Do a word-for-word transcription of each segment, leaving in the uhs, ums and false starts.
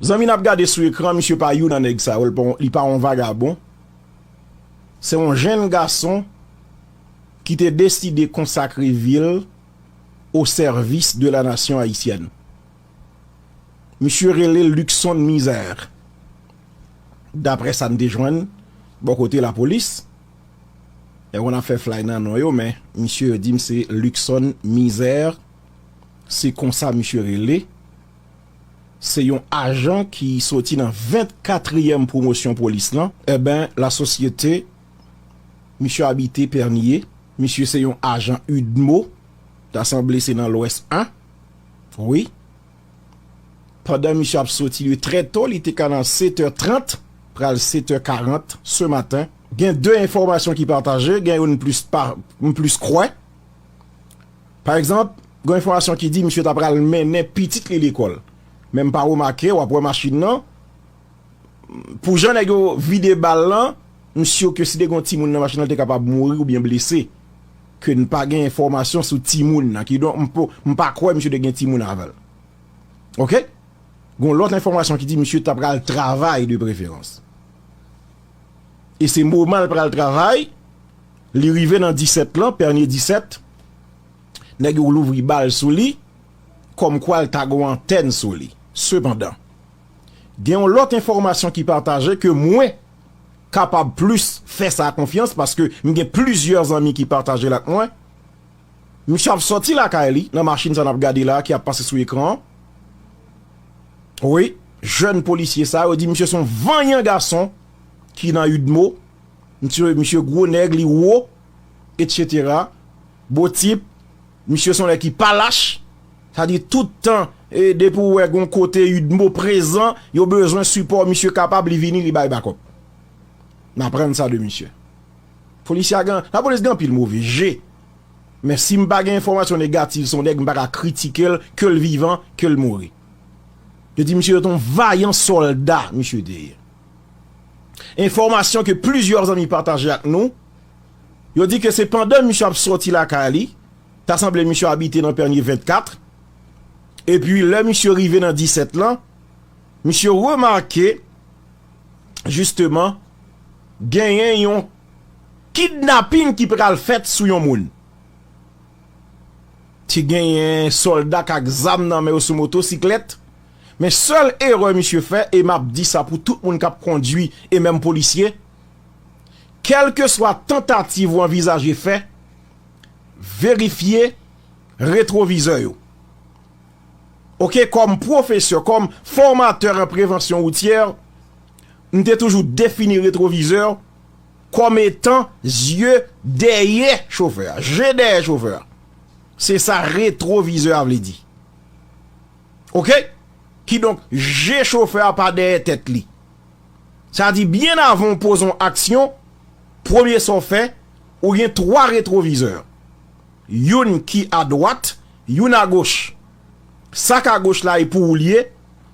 Zanmi n ap gade sou ekran, misye pa youn nan nèg sa yo, li pa yon, li pa yon vagabon. Se yon jenn gason ki te deside konsakre vi l o sèvis de la nasyon ayisyèn. Misye rele Luckson Misère. Daprè sa n te jwenn bò kote lapolis, e w konn ap fè flay nan non yo, men misye yo di m se Luckson Misère. Se konsa misye rele. Se yon ajan ki soti nan vennkatriyèm pwomosyon polis lan. Enben, lasosyete, misye abite Pènye. Misye se yon ajan UDMO. Ta sanble se nan Lwès en. Wi. Pandan misye ap soti de trè to, li te ka nan sèt è trant, pral sèt è karant se maten. Gen de enfòmasyon ki pataje, gen youn m plis pa, m plis kwè. Pa egzanp, gen enfòmasyon ki di misye ta pral mennen pitit li lekòl. Men m pa remake, w ap wè machin nan. Pou jan nèg yo vide bal lan, m si ke si te gen yon timoun nan machin nan, li te kapab mouri oubyen blese. Ke n pa gen enfòmasyon sou timoun nan. Kidonk, m po-, m pa kwè misye te gen timoun avè l. Oke? Gen yon lòt enfòmasyon ki di misye ta pral travay de preferans. E se moman l pral travay, li rive nan disèt lan, Pènye disèt, nèg yo louvri bal sou li, kòmkwa l ta gen yon antèn sou li. Sepandan, gen yon lòt enfòmasyon ki pataje ke mwen kapab plis fè sa konfyans paske m gen plizyè zanmi ki pataje l ak mwen. Misye ap sòti lakay li nan machin sa n ap gade la ki ap pase sou ekran an. Wi, jèn polisye sa, yo di misye se yon vanyan gason ki nan UDMO. Misye, misye gwo nèg, li wo, etsetera. Bo tip, misye se yon nèg ki pa lach. Sa di tout tan, e, depi w wè gon kote UDMO prezan, yo bezwen sipò, misye kapab, li vini, li bay bakòp. N aprann sa de misye. Polisye a gen, lapolis gen anpil move je. Men si m pa gen enfòmasyon negatif sou yon nèg, m pa ka kritike l, ke l vivan, ke l mouri. Yo di misye se yon vayan sòlda, misye te ye. Enfòmasyon ke plizyè zanmi pataje ak nou, yo di ke se pandan misye ap sòti lakay li, ta sanble misye abite nan Pènye vennkat, epi lè misye rive nan disèt lan, misye remake, jisteman, genyen yon kidnapin ki pral fèt sou yon moun. Te genyen sòlda k ak zam nan men yo sou motosiklèt, men sèl erè misye fè, e m ap di sa pou tout moun k ap kondwi e menm polisye, kèlkeswa tantativ ou anvizaje fè, verifye retwovizè yo. Oke, kòm pwofesè, kòm fòmatè an prevansyon woutyè, m te toujou defini retwovizè kòm etan zye dèyè chofè a, je dèyè chofè a. Se sa retwovizè a vle di. Oke? Kidonk, je chofè a pa dèyè tèt li. Sa di, byen avan w poze yon aksyon, premye sa w fè, ou gen twa retwovizè. Youn ki adwat, youn agoch. Sa k agoch la e pou ou l ye,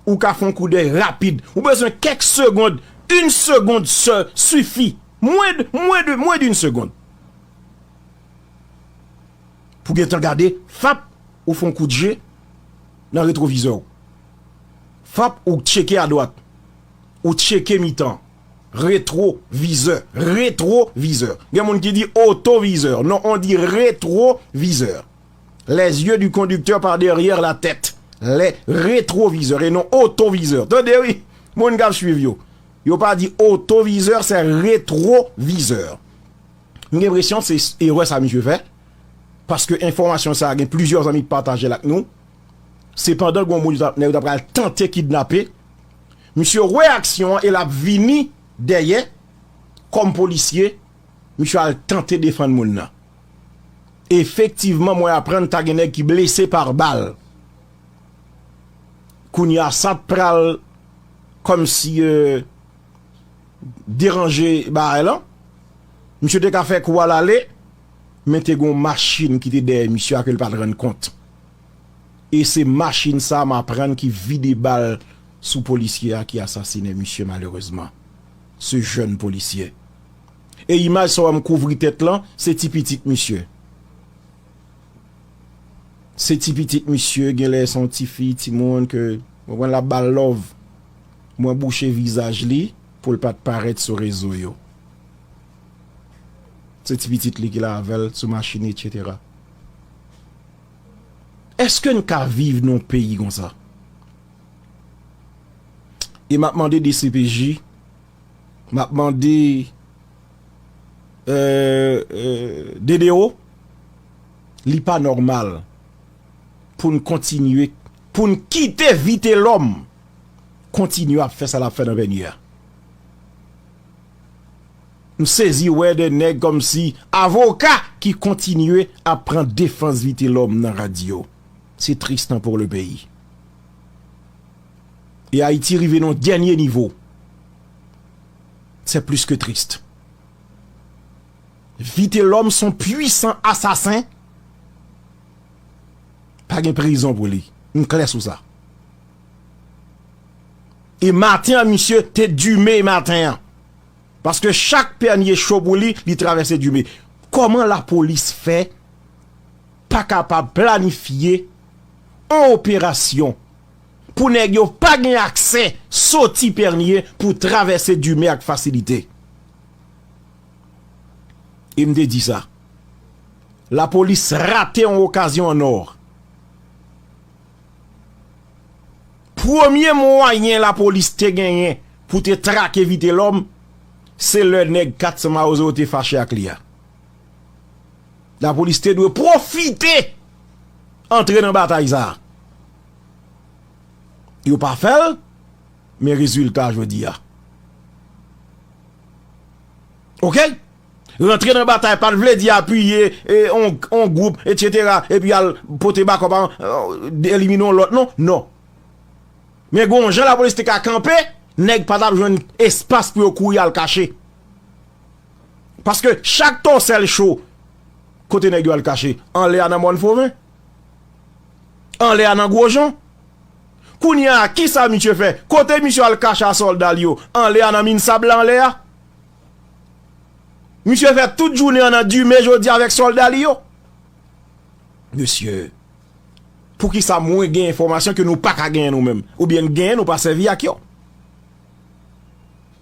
ou ka fè yon koudèy rapid. Ou bezwen kèk segonn, une seconde se-, sifi. Mwen de, mwen de, mwen d'une seconde. Pou gentan gade, fap, ou fè yon kout je nan retwovizè w. Fap, ou tcheke adwat. Ou tcheke mitan. Retwovizè. Retwovizè. Gen moun ki di otovizè. Non, on dit rétroviseur. Les yeux du conducteur par derrière la tête. Les rétroviseurs et non otovizè. Tande wi, moun k ap swiv yo. Yo pa di otovizè, se retwovizè. M gen enpresyon se erè sa misye fè. Paske enfòmasyon sa a gen plizyè zanmi ki pataje l ak nou. Se pandan gon moun yo t ap, nèg yo ta pral tante kidnape. Misye wè aksyon an e l ap vini dèyè. Kòm polisye, misye al tante defann moun nan. Efektivman, mwen aprann ta gen nèg ki blese pa bal. Kounye a, sa t pral kòmsi, e, deranje bagay lan. Misye te ka fè kou al ale, men te gen yon machin ki te dèyè misye a ke l pa t rann kont. E se machin sa a m aprann ki vide bal sou polisye a ki asasinen misye malerezman. Se jèn polisye. E imaj sa w wè m kouvri tèt lan, se ti pitit misye. Se ti pitit misye, genlè se yon tifi, timoun ke, w konprann, l ap ba l love. Mwen bouche vizaj li pou l pa t parèt sou rezo yo. Se ti pitit li ki la avè l sou machin, etsetera. Èske n ka viv nan yon peyi konsa? E m ap mande D C P J, m ap mande, euh, euh, D D O, li pa nòmal pou n kontinye, pou n kite Vitelòm kontinye ap fè sa l ap fè nan Pènye a. M sezi wè de nèg kòmsi avoka ki kontinye ap pran defans Vitelòm nan radyo. C'est triste pour le pays. E Ayiti rive nan dènye nivo. C'est plus que triste. Vitelòm se yon pwisan asasen. Pa gen prizon pou li. M klè sou sa. E maten an, misye te Dume maten an. Paske chak Pènye cho pou li, li travèse Dume. Kòman lapolis fè pa kapab planifye yon operasyon pou nèg yo pa gen aksè soti Pènye pou travèse Dume ak fasilite? E m te di sa. Lapolis rate yon okazyon an nò. Premye mwayen lapolis te genyen pou te trake Vitelòm, se lè nèg kat san Mawozo yo te fache ak li a. Lapolis te dwe pwofite antre nan batay sa a. Yo pa fè l, men rezilta jodi a. Oke? Rantre nan batay pa t vle di apiye, e, on, on gwoup, etsetera, epi al pote bakòp a, e, elimine yon lòt, non, non. Men gon jan lapolis te ka kanpe, nèg pa t ap jwenn espas pou yo kouri al kache. Paske chak tòsèl cho, kote nèg yo al kache? Anlè a nan Mòn Foven? Anlè a nan Gwojan? Kounye a, kisa misye fè? Kote misye al kache a sòlda l yo? Anlè a nan min sab la anlè a? Misye fè tout jounen an nan Dume jodi avèk sòlda li yo. Mesye, poukisa mwen gen enfòmasyon ke nou pa ka genyen nou menm? Oubyen n genyen, nou pa sèvi ak yo?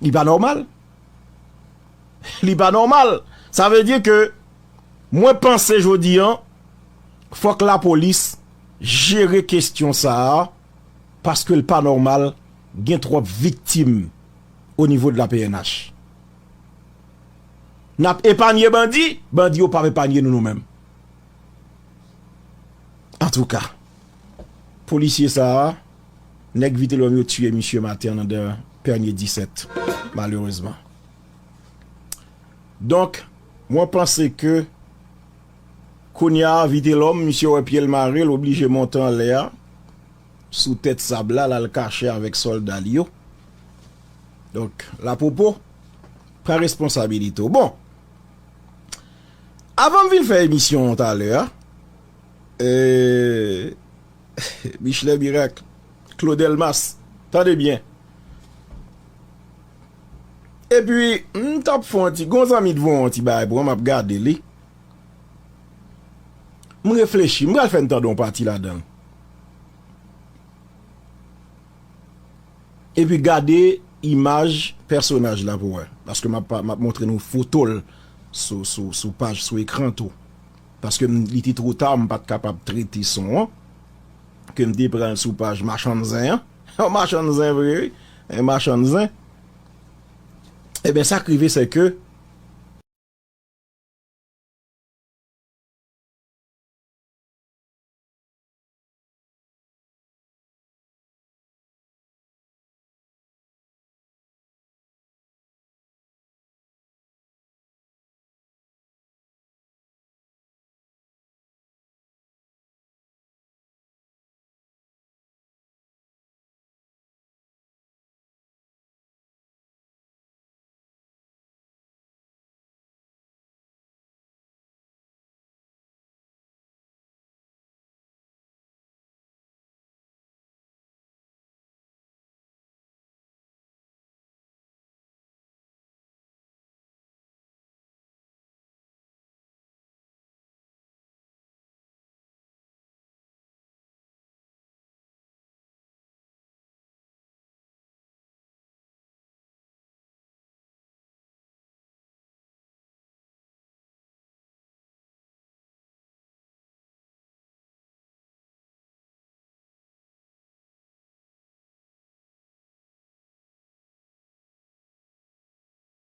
Li pa nòmal. Li pa nòmal. Sa vle di ke mwen panse jodi an, fòk lapolis jere kesyon sa a, paske l pa nòmal, gen twòp viktim o nivo de la P N H. N ap epanye bandi, bandi yo p ap epanye nou, nou menm. Antouka, polisye sa a, nèg Vitelòm yo tiye misye maten an nan Pènye disèt, malerezman. Donk, mwen panse ke kounye a, Vitelòm, misye wè pye l mare, l oblije monte anlè a, sou tèt sab la, l al kache avèk sòlda l yo. Donk, lapopo, pran responsabilite w. Bon, avan m vin fè emisyon an talè a, e, Michelet Miracle, Claude Elmas, tande byen. Epi, m t ap fè yon ti, gon zanmi t voye yon ti bagay pou mwen, m ap gade li. M reflechi, m pral fè n tande yon pati ladan l. Epi gade imaj pèsonaj la pou wè. Paske m ap, m ap montre nou foto l sou, sou, sou paj, sou ekran tou. Paske m, li te two ta, m pa t kapab trete son an. Ke m te pran l sou paj machann zen an. Yon machann zen vre, wi. Yon machann zen. Ebyen, sa k rive, se ke